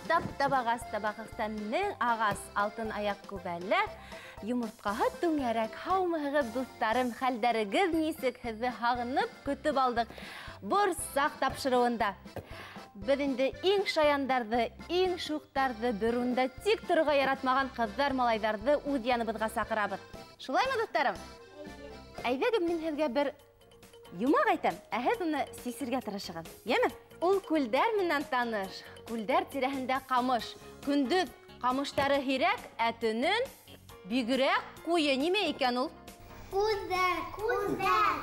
Тап-тап ағас, табағыҡта мең ағас, алтын аяҡ күбәләк, йомортҡаһы түңәрәк. Һаумыһығыҙ, дуҫтарым, хәлдәрегеҙ нисек? Һеҙҙе һағынып көтөп алдыҡ Борсаҡ тапшырыуында. Беҙ инде иң шаяндарҙы, иң шуҡтарҙы, бер урында тик торорға яратмаған ҡыҙҙар, малайҙарҙы үҙ яныбыҙға саҡырабыҙ. Шулаймы, дуҫтарым? Әйҙәгеҙ, мин һеҙгә бер йомаҡ әйтәм, ә һеҙ уны сисергә тырышығыҙ. Йәме? Ул күлдәр менән таныш, күлдәр тирәһендә ҡамыш. Көндөҙ ҡамыштары һирәк, ә төнөн бигерәк ҡуйы. Нимә икән ул? Күҙҙәр, күҙҙәр.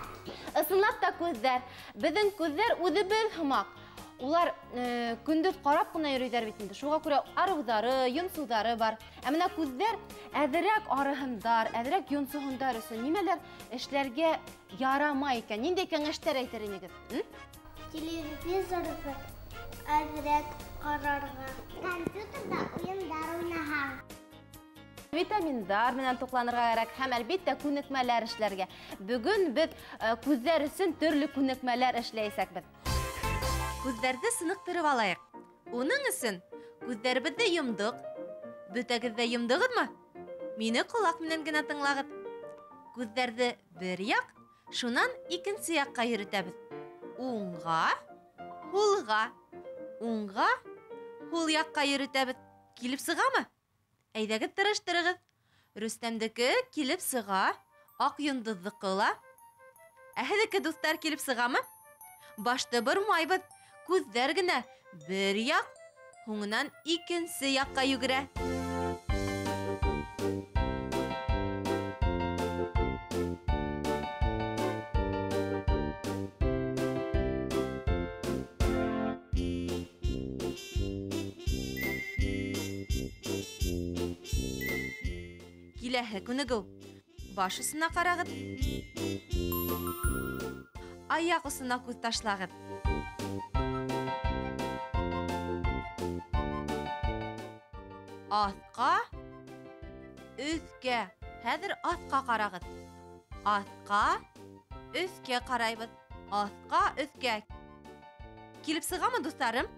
Ысынлап та күҙҙәр. Беҙҙең күҙҙәр үҙебеҙ һымаҡ. Улар көндөҙ ҡарап ҡына йөрөйҙәр бит инде. Шуға күрә арыуҙары, йонсоуҙары бар. Ә менә күҙҙәр әҙерәк арыһындар, әҙерәк йонсоһондар өсөн нимәләр эшләргә ярамай икән? Ниндәй кәңәштәр әйтер инегеҙ? Телевизорҙы әҙерәк ҡарарға. Компьютерҙа уйындар уйнаһаң. Витаминдар менән туҡланырға кәрәк һәм әлбиттә күнекмәләр эшләргә. Бөгөн беҙ күҙҙәр өсөн төрлө күнекмәләр эшләйәсәкбеҙ. Күҙҙәрҙе сыныҡтырып алайыҡ. Уның өсөн күҙҙәребеҙҙе йомдоҡ. Бөтәгеҙ ҙә йомдоғоҙмо? Мине ҡолаҡ менән генә тыңлағыҙ. Күҙҙәрҙе бер яҡ, шунан икенсе яҡҡа йөрөтәбеҙ. Уңға, һулға, уңға, һул яҡҡа йөрөтәбеҙ. Килеп сығамы? Әйҙәгеҙ, тырыштырығыҙ. Рөстәмдеке килеп сыға, Аҡ йондоҙҙоҡо ла. Ә һеҙҙеке, дуҫтар, килеп сығамы? Башты бормайбыҙ. Күҙҙәр генә бер яҡ, һуңынан икенсе яҡҡа йүгерә. Киләһе күнегеү. Баш осона ҡарағыҙ. Аяҡ осона күҙ ташлағыҙ. Аҫҡа, өҫкә. Хәҙер аҫҡа ҡарағыҙ. Аҫҡа, өҫкә ҡарайбыҙ. Аҫҡа, өҫкә. Килеп сығамы, дуҫтарым?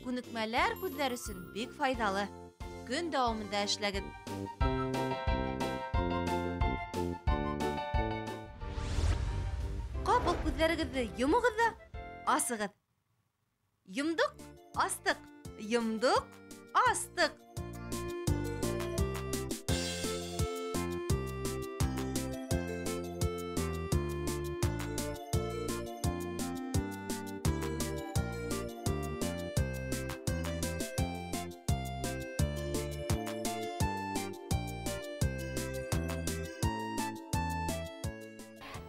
Күнекмәләр күҙҙәр өсөн бик файҙалы. Көн дауамында эшләгеҙ. Ҡапыл күҙҙәрегеҙҙе йомоғоҙ ҙа асығыҙ. Йомдоҡ, астыҡ. Йомдоҡ, астыҡ.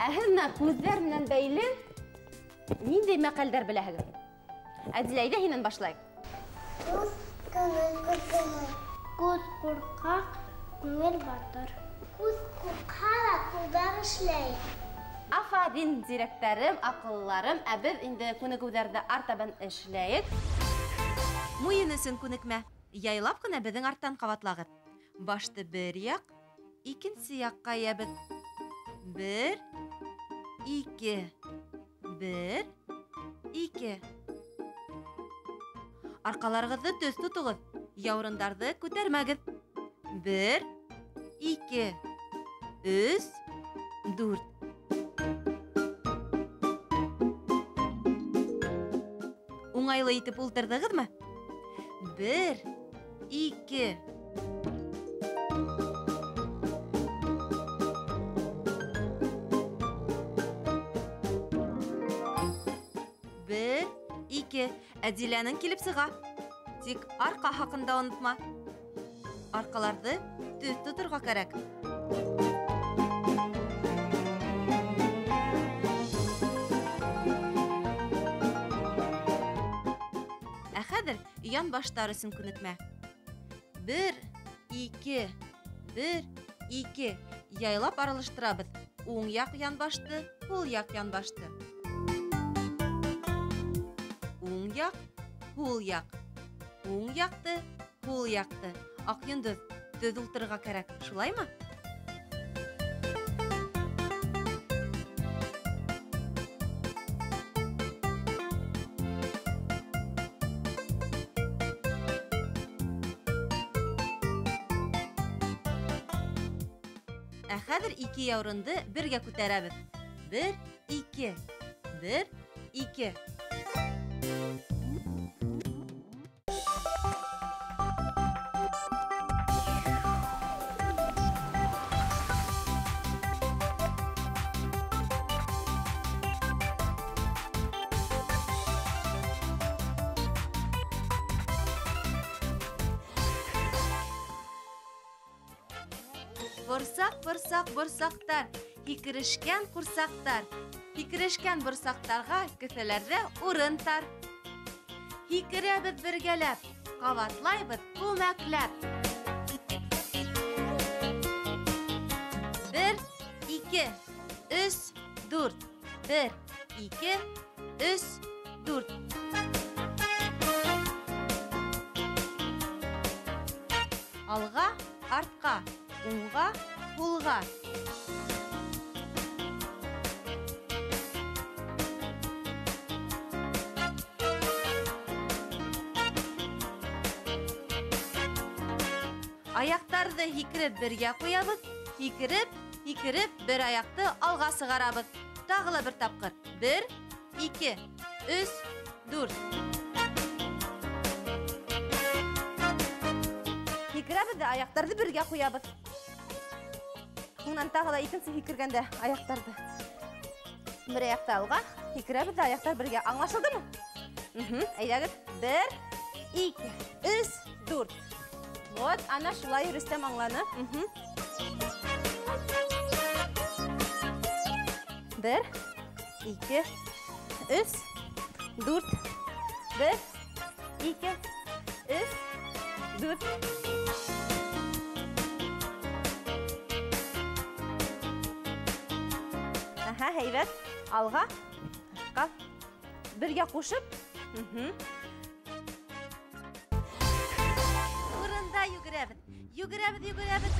Ә һеҙ менә күҙҙәр менән бәйле ниндәй мәҡәлдәр беләһегеҙ? Әдилә, әйҙә һинән башлайыҡ. Күҙ күңел күҙҙе. Күҙ ҡурҡаҡ, күңел батыр. Күҙ ҡурҡһа ла ҡулдар эшләй. Афарин, зирәктәрем, аҡыллыларым. Ә беҙ инде күнегеүҙәрҙе артабан эшләйек. Муйын өсөн күнекмә. Яйлап ҡына беҙҙең арттан ҡабатлағыҙ. Башты бер яҡ, икенсе яҡҡа эйәбеҙ. Бер, ике, бер, ике. Арҡаларығыҙҙы төҫ тотоғоҙ, яурындарҙы күтәрмәгеҙ. Бер, ике, өс, дүрт. Уңайлы итеп ултырҙығыҙмы? Бер, ике. Бер, ике. Әдиләнең килеп сыға. Тик арҡа хаҡында онотма. Арҡаларҙы төҫ тоторға кәрәк. Ә хәҙер янбаштар өсөн күнекмә. Бер, ике, бер, ике. Яйлап аралаштырабыҙ. Уң яҡ янбашты, һул яҡ янбашты. Уң яҡ, һул яҡ. Уң яҡты, һул яҡты. Аҡ йондоҙ, Төҙ ултырырға кәрәк, шулаймы? Ә хәҙер ике яурынды бергә күтәрәбеҙ. 1, 2, 1, 2. Борсаҡ, борсаҡ, борсаҡтар, һикерешкән ҡурсаҡтар. Һикерешкән борсаҡтарға кеҫәләрҙә урын тар. Һикерәбеҙ бергәләп, ҡабатлайбыҙ күмәкләп. 1, 2, 3, 4. 1, 2, 3, 4. Алға, артҡа, уңға, һулға. Аяҡтарҙы һикереп бергә ҡуябыҙ, һикереп, һикереп бер аяҡты алға сығарабыҙ. Тағы ла бер тапҡыр. 1, 2, 3, 4. Һикерәбеҙ ҙә аяҡтарҙы бергә ҡуябыҙ. Унан тағы ла икенсе һикергәндә аяҡтарҙы бер аяҡты алға, һикерәбеҙ ҙә аяҡтар бергә. Аңлашылдымы? Әйҙәгеҙ. 1, 2, 3, 4. Вот, ана шулай Рөстәм аңланы. 1, 2, 3, 4. 1, 2, 3, 4. Аһа, һәйбәт. Алға, артҡа. Бергә ҡушып. Урында йүгерәбеҙ. Йүгерәбеҙ, йүгерәбеҙ.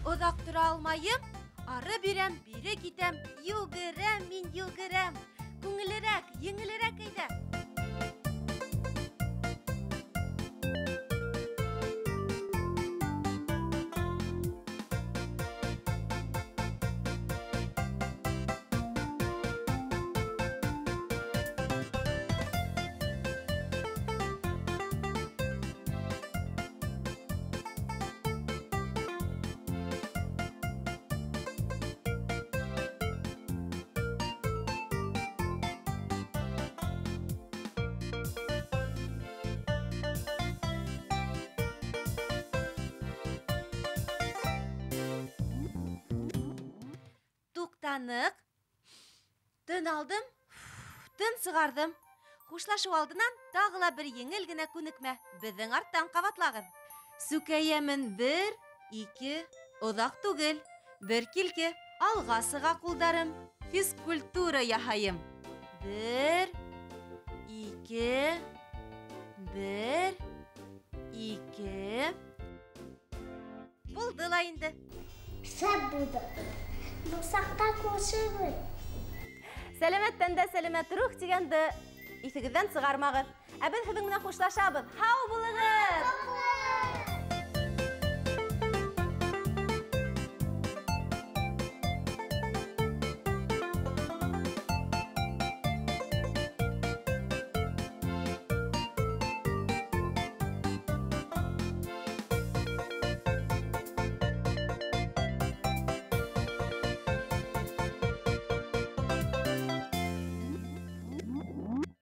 Оҙаҡ тора алмайым. Ары бирәм, бире китәм. Йүгерәм, мин йүгерәм. Күңелерәк, еңелерәк әйҙә. Туҡтаныҡ. Тын алдым, тын сығарҙым. Хушлашыу алдынан тағы ла бер еңел генә күнекмә. Беҙҙең арттан ҡабатлағыҙ. Сүкәйәмен 1, 2, оҙаҡ түгел. Бер килке, алға сыға ҡулдарым. Физкультура яһайым. 1, 2, 1, 2. Булды ла инде. Шәп булды. Борсаҡта күрешербеҙ. Сәләмәт тәндә сәләмәт рух тигәнде иҫегеҙҙән сығармағыҙ. Ә беҙ һеҙҙең менән хушлашабыҙ. Һау булығыҙ!